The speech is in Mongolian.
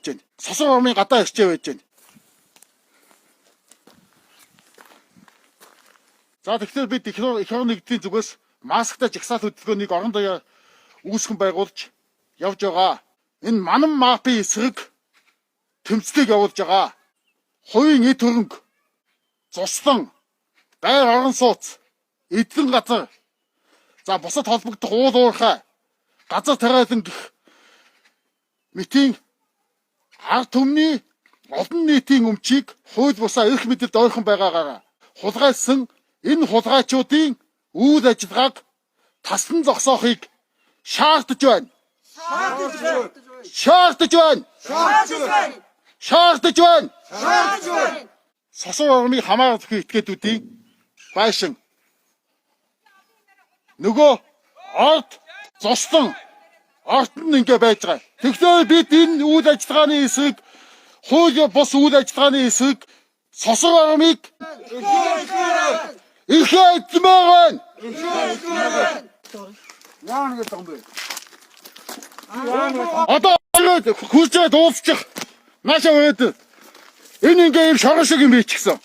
байна. Сосор ормын гадаа ирчээ байж байна. За, тэгэхээр бид их орон нэгдлийн зүгээс масктай жагсаалт хөдөлгөөнийг орон даяар үүсгэн байгуулж явж байгаа. Энэ манан мафийн эсрэг тэмцлийг явуулж байгаа. Хувийн эд хөрөнгө, зуслан, байр орон сууц, эдлэн газар, за, бусад холбогдох уул уурхай, газар тариалан гэх мэтийн ард түмний олон нийтийн өмчийг хууль бусаа эрх мэдэлд ойрхон байгаагаараа хулгайлсан энэ хулгайчуудын үйл ажиллагааг таслан зогсоохыг шаардаж байна. Шаардаж байна. Шаардаж байна. Шаардаж байна. Шаардаж байна. Шаардаж байна. Сосор ормыг хамаарах этгээдүүдийн байшин нөгөө орд зуслан орд нь ингээ байж байгаа. Тэгэхээр бид энэ үйл ажиллагааны эсрэг, хууль бус үйл ажиллагааны эсрэг сосор ормыг эрхээ эзэмээр байна. Яа нэг юм бэ? Одоо ороод хурцаа дуусчих. Наашаа өрөөд. Энэ ингээ юм шорон шиг юм бичихсэн.